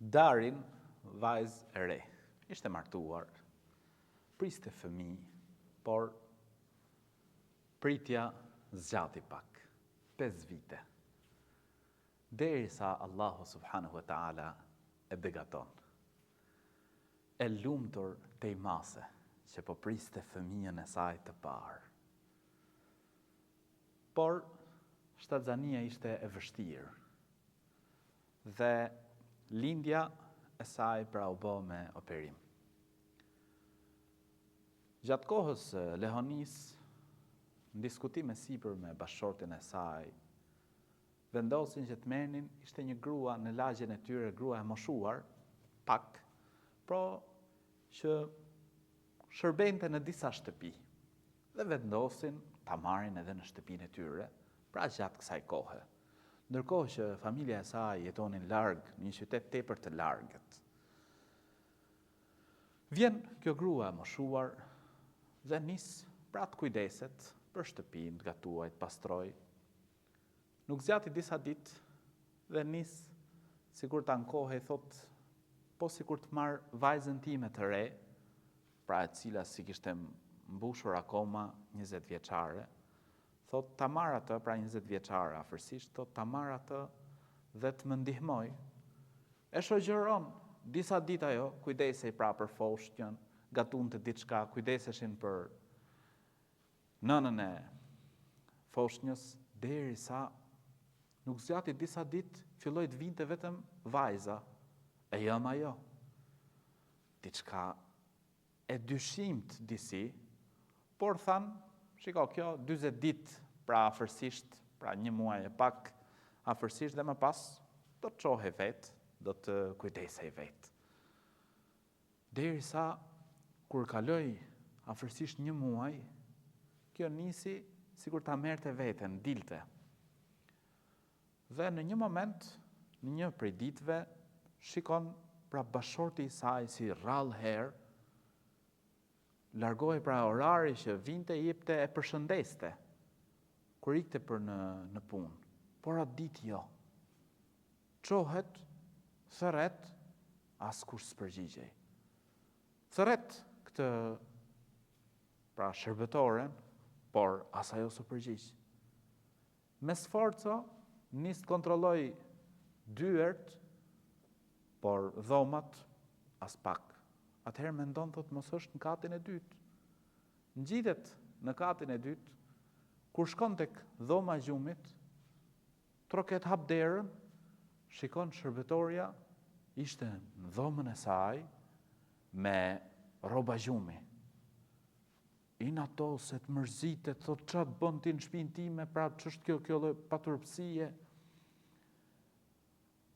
Darin, vajzë e re, ishte martuar, priste fëmijë, por pritja zgjati pak, 5 vite, derisa Allahu subhanahu wa ta'ala e begaton. E lumtur tej mase që po priste fëmijën e saj të parë. Por, shtatzania ishte e vështirë dhe lindja e saj pra u bë me operim. Gjatë kohës së lehonisë, në diskutim e sipër me bashkëshortin e saj, vendosin që të merrnin, ishte një grua në lagjen e tyre, grua e moshuar, pak, pro që shërbente në disa shtëpi dhe vendosin ta marrin edhe në shtëpinë e tyre, pra gjatë kësaj kohe. Ndërkohë që familja e saj jetonin larg, në një qytet tepër të largët. Vjen kjo grua e moshuar dhe nis pra të kujdeset për shtëpinë, të gatuajë, të pastrojë. Nuk zgjati disa ditë dhe nis sikur të ankohej, thotë, po sikur të marr vajzën time të re, pra e cila s'i kishte mbushur akoma 20 vjeçare, thotë ta marr atë, pra 20 vjeçare afërsisht, thotë ta marr atë dhe të më ndihmojë. E shoqëron disa ditë ajo, kujdesej pra për foshnjën, gatunte diçka, kujdeseshin për nënën e foshnjës, derisa nuk zgjati disa ditë, filloi të vinte vetëm vajza, e jëma jo. Diçka e dyshimtë disi, por thanë, shiko, kjo 40 ditë, pra afërsisht, pra një muaj e pak, afërsisht dhe më pas, do të çohej vetë, do të kujdesej vetë. Derisa, kur kaloi afërsisht një muaj, kjo nisi sikur ta merrte veten, dilte. Dhe në një moment, në një prej ditëve, shikon pra bashkëshorti i saj si rrallë herë, largohej pra orari që vinte, jepte e përshëndeste, kur ikte për në, në punë. Por atë ditë jo. Çohet, thërret, askush s'përgjigjej. Thërret këtë pra shërbëtoren, por as ajo s'u përgjigj. Me sforco nis të kontrollojë dyert, por dhomat aspak. Atëherë mendon thotë mos është në katin e dytë. Ngjitet në katin e dytë, kur shkon tek dhoma e gjumit, troket hap derën, shikon shërbëtorja ishte në dhomën e saj me rroba gjumi. Inatoset, mërzitet, thotë ça të bën ti në shpinë time, pra ç'është kjo kjo lloj paturpësie.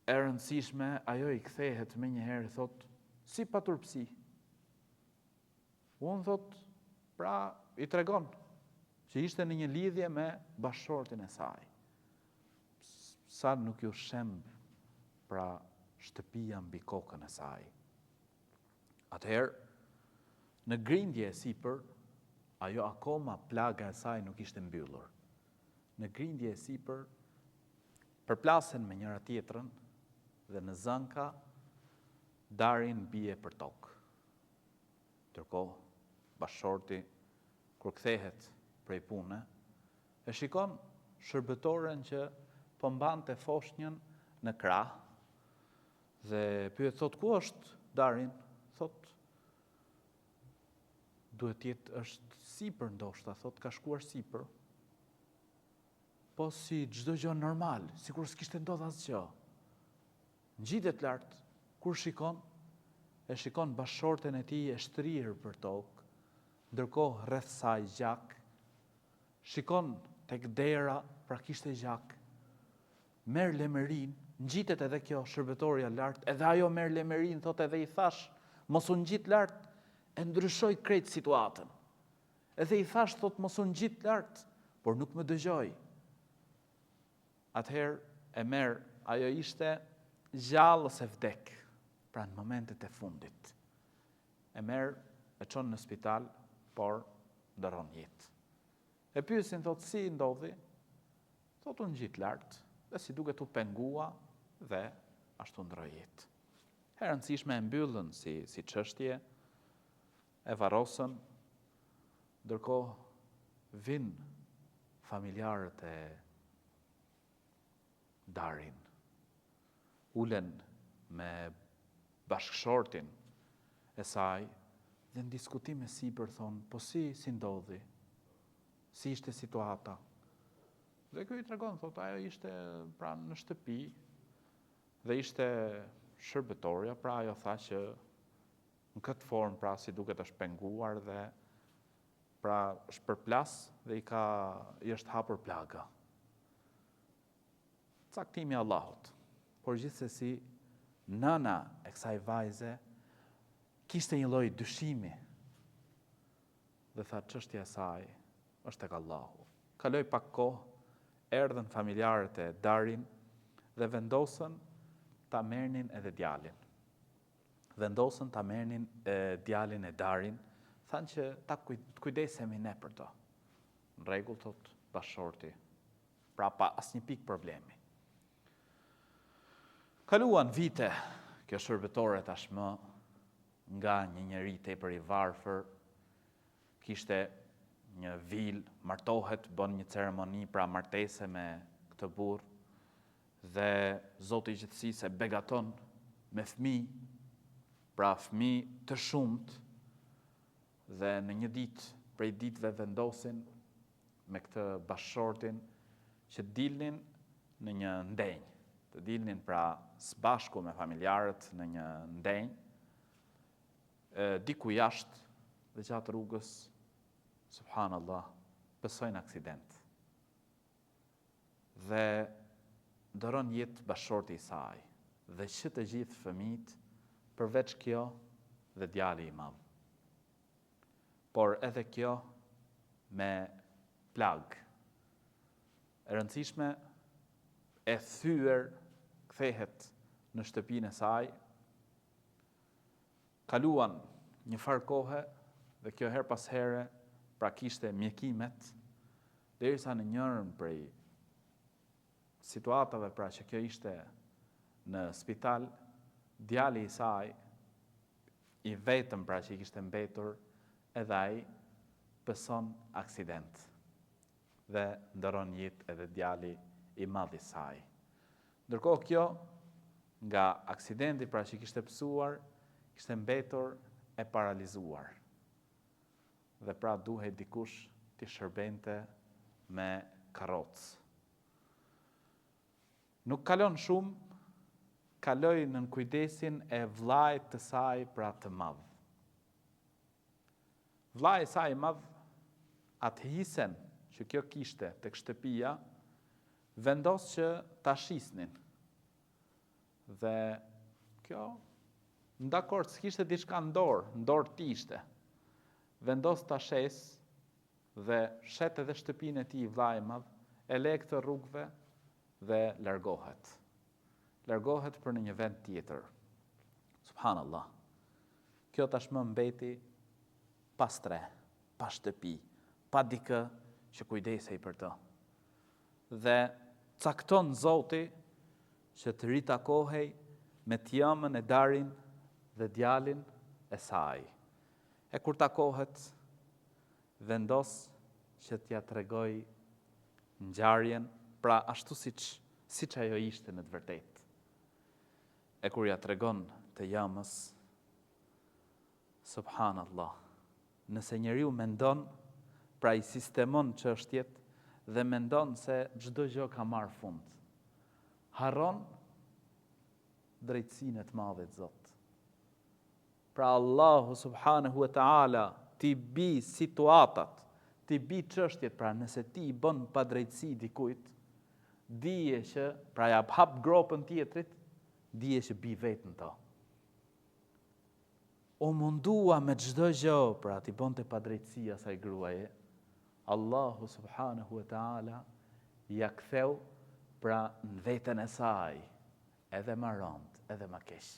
E rëndësishme, ajo i kthehet menjëherë, thotë, si paturpësi. Unë thotë, pra i tregon që ishte në një lidhje me bashkëshortin e saj. Sa nuk iu shemb pra shtëpia mbi kokën e saj. Atëherë, në grindje e sipër, ajo akoma plaga e saj nuk ishte mbyllur. Në grindje e sipër, përplasen me njëra tjetrën dhe në zënka, Darin bie për tokë. Ndërkohë, bashkëshorti, kur kthehet prej pune, e shikon shërbëtoren që po mbante foshnjën në krah Dhe pyet thotë ku është Darin? Thotë duhet të jetë është sipër ndoshta, thotë ka shkuar sipër. Po si çdo gjë normal, sikur s'kishte ndodhur asgjë. Ngjitet lart, kur shikon, e shikon bashkëshorten e tij e shtrirë për tokë, ndërkohë rreth saj gjak, shikon tek dera, pra kishte gjak, Merr lemerinë, ngjitet edhe kjo shërbëtorja lart, edhe ajo merr lemerinë, thotë edhe i thashë, mos u ngjit lart, e ndryshoi krejt situatën. Edhe i thashë, thotë mos u ngjit lart, por nuk më dëgjoi. Atëherë e merr, ajo ishte gjallë ose vdek, pra në momentet e fundit. E merr, e çon në spital, por ndërron jetë. E pyesin, thotë, si ndodhi? Thotë, u ngjit lart dhe si duket u pengua dhe ashtu ndërroi jetë. E rëndësishme e mbyllën si, si çështje, e varrosën, ndërkohë vijnë familjarët e Darin. Ulen me bashkëshortin e saj dhe në diskutim e sipër thonë, po si, si ndodhi, si ishte situata. Dhe ky i tregon, thotë, ajo ishte pra në shtëpi dhe ishte shërbëtorja, pra ajo tha që në këtë formë pra si duket është penguar dhe pra është përplas dhe i ka i është hapur plaga. Caktimi i Allahut. Por gjithsesi nëna e kësaj vajze kishte një lloj dyshimi dhe tha çështja e saj është tek Allahu. Kaloi pak kohë, erdhën familjarët e Darin dhe vendosën ta merrnin edhe djalin. Vendosën ta merrnin djalin e Darin, thanë që ta kujdesemi ne për të. Në rregull thotë bashkëshorti, pra pa asnjë pikë problemi. Kaluan vite, kjo shërbëtore tashmë nga një njeri tepër i varfër, kishte një vilë, martohet, bën një ceremoni pra martese me këtë burrë dhe Zoti i gjithësisë e begaton me fëmijë, pra fëmijë të shumtë dhe në një ditë prej ditëve vendosin me këtë bashkëshortin që të dilnin në një ndenjë, të dilnin pra së bashku me familjarët në një ndenjë, diku jashtë dhe gjatë rrugës, subhanallah, pësojnë aksident. Dhe ndërron jetë bashkëshorti i saj dhe që të gjithë fëmijët, përveç kjo dhe djali i madh. Por edhe kjo me plagë. E rëndësishme e thyer kthehet në shtëpinë e saj. Kaluan një farë kohe dhe kjo herë pas here pra kishte mjekimet derisa në njërën prej situatave pra që kjo ishte në spital, djali i saj i vetëm pra që i kishte mbetur edhe ai pëson aksident dhe ndërron jetë edhe djali i madh i saj. Ndërkohë kjo nga aksidenti pra që kishte pësuar, kishte mbetur e paralizuar. Dhe pra duhej dikush t'i shërbente me karrocë. Nuk kalon shumë, kaloi nën kujdesin e vëllait të saj pra të madh. Vëllai i saj i madh atë hisen që kjo kishte tek shtëpia, vendos që ta shisnin. Dhe kjo në dakord, s'kishte diçka në dorë, në dorë të ishte. Vendos ta shesë dhe shet edhe shtëpinë e tij vëllai i madh, e le këtë rrugëve dhe largohet. Largohet për në një vend tjetër. Subhanallah. Kjo tashmë mbeti pa strehë, pa shtëpi, pa dikë që kujdesej për të. Dhe cakton Zoti që të ritakohej me t'jëmën e Darin dhe djalin e saj. E kur takohet, vendos që t'ia tregojë ngjarjen, pra ashtu siç siç ajo ishte në të vërtetë. E kur ia tregon të jëmës, subhanallah, nëse njeriu mendon, pra i sistemon çështjet dhe mendon se çdo gjë ka marrë fund, harron drejtësinë e të madhit Zot. Pra Allahu subhanehu e teala t'i bi situatat, t'i bi çështjet, pra nëse ti i bën padrejtësi dikujt, dije që, pra ja hap gropën tjetrit, dije që bi vetë në to. U mundua me çdo gjë, pra t'i bënte padrejtësi asaj gruaje, Allahu subhanehu e teala ja ktheu pra në veten e saj, edhe ma rëndë, edhe ma keq.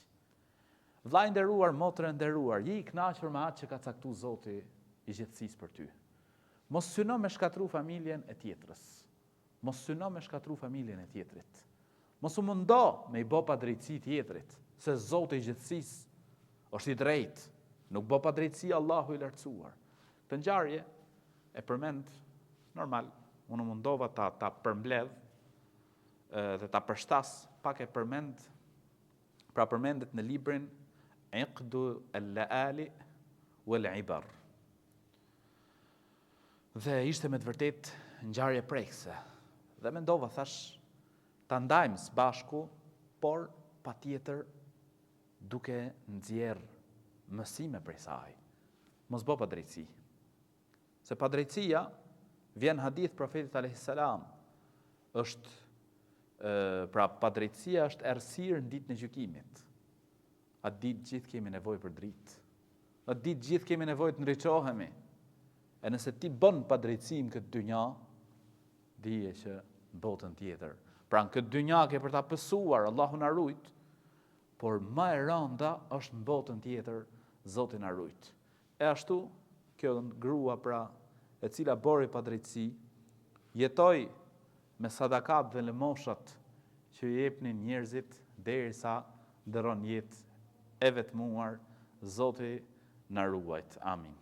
Vlla i nderuar, motër e nderuar, ji i kënaqur me atë që ka caktu Zoti i gjithësisë për ty. Mos syno me shkatru familjen e tjetrës. Mos syno me shkatru familjen e tjetrit. Mos u mundo me i bo padrejtësi tjetrit. Se Zoti i gjithësisë është i drejtë, nuk bë padrejtësi Allahu i lartësuar. Këtë ngjarje e përmend normal, unë u mundova ta ta përmbledh dhe ta përshtas pak e përmend pra përmendet në librin Iqdu al-Laali wal Ibar. Dhe ishte me të vërtetë ngjarje prekëse. Dhe mendova thash ta ndajmë së bashku, por patjetër duke nxjerrë mësime prej saj. Mos bë padrejtësi. Se padrejtësia vjen hadith profetit alayhis salam është pra padrejtësia është errësirë në ditën e gjykimit. Atë ditë gjithë kemi nevojë për dritë. Atë ditë gjithë kemi nevojë të ndriçohemi. E nëse ti bën padrejtësi në këtë dynja, dije që në botën tjetër. Pra në këtë dynja ke për ta pësuar, Allahu na rujt, por më e rënda është në botën tjetër, Zoti na rujt. E ashtu, kjo grua pra, e cila bëri padrejtësi, jetoi me sadakat dhe lëmoshat që i jepnin njerëzit derisa ndërron jetë e vetmuar, Zoti na ruajt. Amin.